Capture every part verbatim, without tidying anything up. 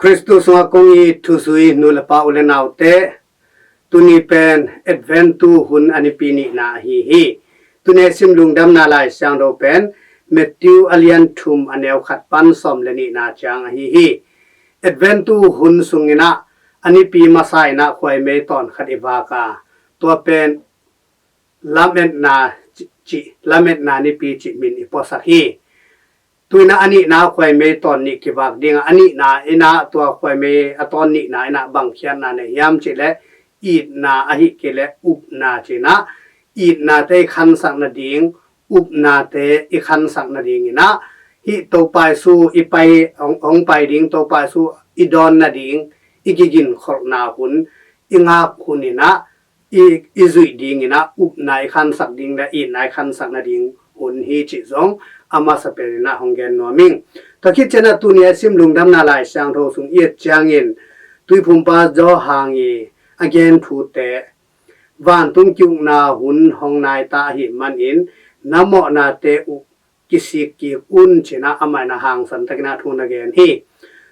Khristu sungah kong it thuzui nu le pa u le naute, tuni pen Advent tu hun a nipi nihna ahi hi. Tuni a sim lungdamna Lai Siangtho pen Matthew a lian thum a neu khat pan sawm le nihna ciang ahi hi. Advent tu hun sungin ah a nipi masa in ah khuaimei tawn khat i vak a, tua pen lametna ci, ci, lametna nipi cih min i puasak hi. Tu in ah a nihna khuaimei tawn nih kivak ding a, a nihna in ah tua khuaimei a tawn nihna in ah bang khiatna nei hiam cih leh itna ahih kei leh upna ci in ah, itnate i khansak nading, upnate i khansak nading in ah, hih Topa Jesu i pai, hong, hong pai ding, Topa Jesu i dawn nading, i kiginkholhna hun, i ngak hun in ah, i, i zuih ding in ah upna i khansak ding le itna i khansak nading hun hi cih zong a masa pen in ah hong gen nuam ing. Tua khit ciang ah tuni a sim lungdamna Lai Siangtho sung i et ciangin Tuiphumpa Johan i a gen thute, vantung ki-ukna hun hong nai ta ahih manin na mawhnate uh kisik kik un ci in ah amah in ah hangsan takin ah thu na gen hi.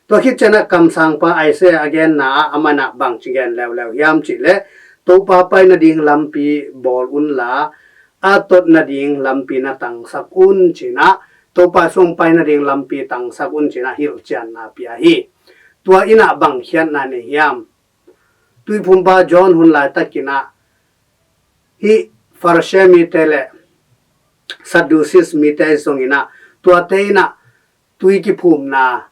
Tua khit ciang ah kamsangpa Isaiah a genna ah amah in ah bang ci gen leuleu hiam cih leh, Topa pai nading lampi bawl unla, a tot nading lampi na tangsak un ci in ah, Topa sung pai nading lampi tangsak un ci in ah hilhcianna pia hi. Tua in ah bang khiatna nei hiam? Tuiphumpa John hun laitakin ah hih Pharisee mite le Sadducees mite zong in ah tuate in ah tui kiphumna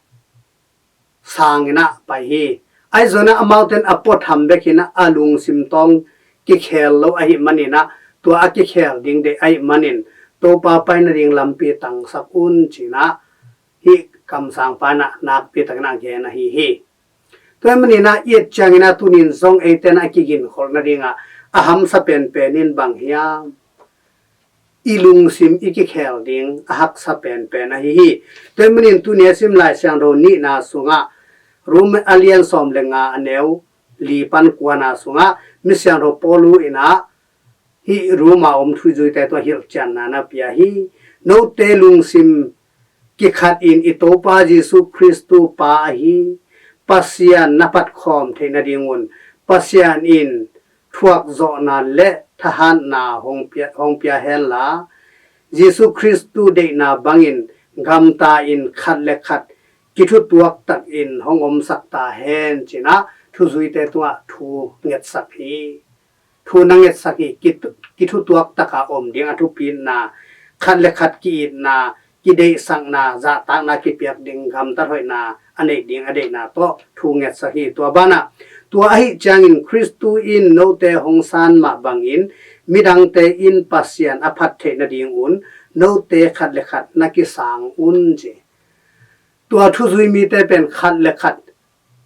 sang in ah pai hi. Ahi zongin ah amaute in a puatham bek in ah a lungsim tawng kikhel lo ahih manin ah, tua a kikhel ding deih ahih manin Topa pai nading lampi tangsak un ci in ah hih kamsangpa in ah nakpi takin ah gen ahi hi. Tua ahih manin ah i et ciangin ah tuni in zong eite in ah a kiginkholh nading ah a hamsa penpen in bang hiam? I lungsim i kikhel ding a haksa penpen ahi hi. Tua ahih manin tuni a sim Lai Siangtho nihna sungah Rom a lian sawm le nga a neu li pan kuana sungah mi siangtho Paulu in ah hih Rom a om thuzuite tungah hilhcianna na pia hi. Note lungsim kikhat in i Topa Jesu Khristu pa ahi Pasian na phatkhawm theih nadingun Pasian in thuakzawhna le thahatna hong pia, hong pia henla, Jesu Khristu deihna bangin gamta in khat le khat kithutuak takin hong omsak ta hen ci in ah thuzuite tungah thu ngetsak hi. Thu na ngetsak hi. Kithu, kithutuak taka om ding a thupitna, khat le khat ki-itna, kideihsakna, zahtakna kipiak ding, gamtat hoihna a neih ding a deihna tawh thu ngetsak hi. Tua banah, tua ahih ciangin Khristu in note hong san mah bangin midangte in Pasian a phat theih nadingun note khat le khat na kisang un ci. Tua thuzui mite pen khat le khat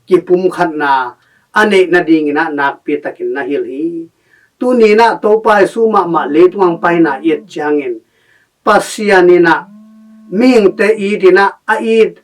kipumkhatna a neih nadingin ah nakpi takin na hilh hi. Tuni in ah Topa Jesu mahmah leitung hong paina i et ciangin Pasian in ah mihingte it in ah a it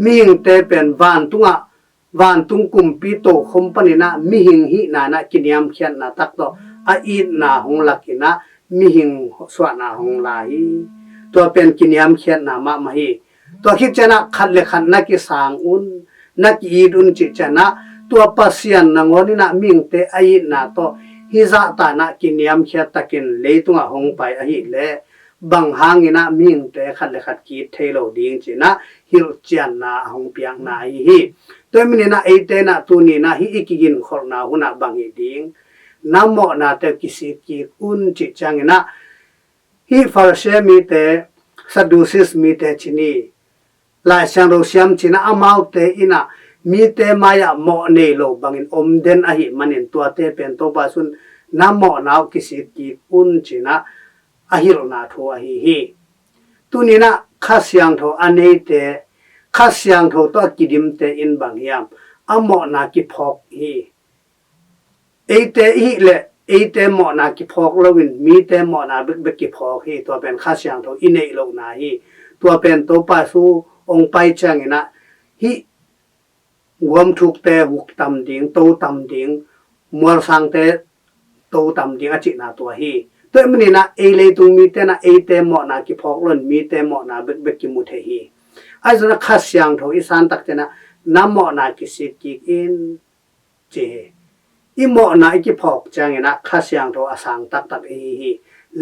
mihingte pen vantungah, vantung kumpi tokhom panin ah mihing hihna in ah kiniamkhiatna tak tawh a itna hong lak in ah mihing suahna hong la hi. Tua pen kiniamkhiatna mahmah hi. Tua khit ciang ah khat le khat na kisang un, na ki-it un cih ciang ah tua Pasian nangawn in ah mihingte a itna tawh hih zahta in ah kiniamkhiat takin leitungah hong pai ahih leh bang hangin ah mihingte khat le khat ki-it thei lo ding ci in ah hilhcianna a hong piakna ahi hi. Tua ahih manin ah eite in ah tuni in ah hih i kiginkholhna hun ah bang hih ding? Na mawhnate kisik kik un cih ciangin ah hih Pharisee mite, Sadducees mite ci ni, Lai Siangtho siam ci in ah amaute in ah mite mai-ah mawh nei lo bangin om den ahih manin tuate pen Topa Jesu in na mawhna uh kisik kik un ci in ah a hilhna thu ahi hi. Tuni in ah Kha Siangtho a neite, Kha Siangtho tawh a kidimte in bang hiam? A mawhna kiphawk hi. Eite i hih leh eite mawhna kiphawk loin mite mawhna bekbek kiphawk hi. Tua pen Kha Siangtho i neih lohna hi. Tua pen Topa Jesu hong pai ciangin ah hih guamthukte huk tam ding, to tam ding, mualsangte to tam ding a cihna tua hi. Tua ahih manin ah ei leitung mite in ah eite mawhna kiphawk loin mite mawhna bekbek kimu thei hi. Ahi zongin ah Kha Siangtho i san tak ciang ah na mawhna kisik kik in, ci hi. I mawhna i kiphawk ciangin ah Kha Siangtho a sang taktak i hi hi.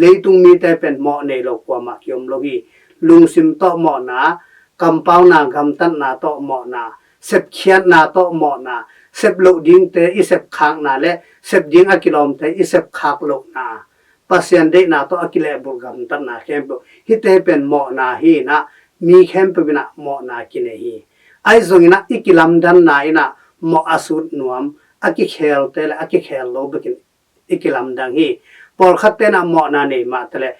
Leitung mite pen mawh nei lo kuamah kiom lo hi. Lungsim tawh mawhna, kampauna gamtatna tawh mawhna, sepkhiatna tawh mawhna, sep loh dingte i sepkhakna le sep ding a kilawmte i sepkhak lohna, Pasian deihna tawh a kilehbulh gamtatna khempeuh, hihte pen mawhna hi in ah, mi khempeuh in ah mawhna kinei hi. Ahi zongin ah i kilamdanna in ah mawh a sut nuam, a kikhelte le a kikhel lo bekin i kilamdang hi. Pawlkhatte in ah mawhna nei mah taleh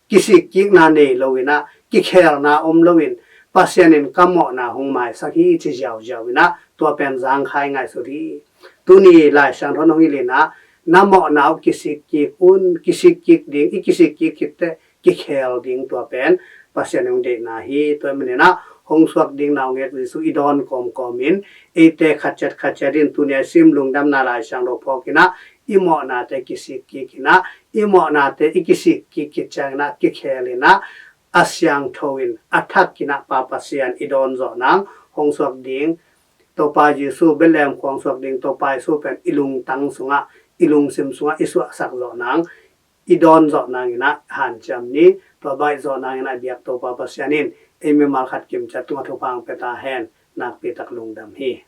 kisik kikna nei lo in ah, kikhelna om loin, Pasian in ka mawhna hong maisak hi ci ziauziau in ah, tua pen zangkhai ngaihsut hi. Tuni Lai Siangtho hong hilh in ah, na mawhna uh kisik kik un, kisik kik ding, i kisik kik khit teh kikhel ding, tua pen Pasian hong deihna hi. Tua ahih manin ah hong suak ding naungek Jesuh i dawn kawmkawm in, eite khatciat khatciat in tuni a sim Lungdamna Lai Siangtho phawk in ah, i mawhnate kisik kik in ah, i mawhnate i kisik kik khit ciangin ah kikhel in ah, a siangtho in a thak in ah Pa Pasian i dawn zawh nang hong suak ding, Topa Jesuh Bethlehem khua hong suak ding Topa Jesuh pen i lungtang sungah, i lungsim sungah i suahsak zawh nang, i dawn zawh nangin ah hanciam ni. Tua baih zawh nangin ah biak Topa Pasian in ei mimal khat kimciat tungah thupha hong pia ta hen. Nakpi tak lungdam hi.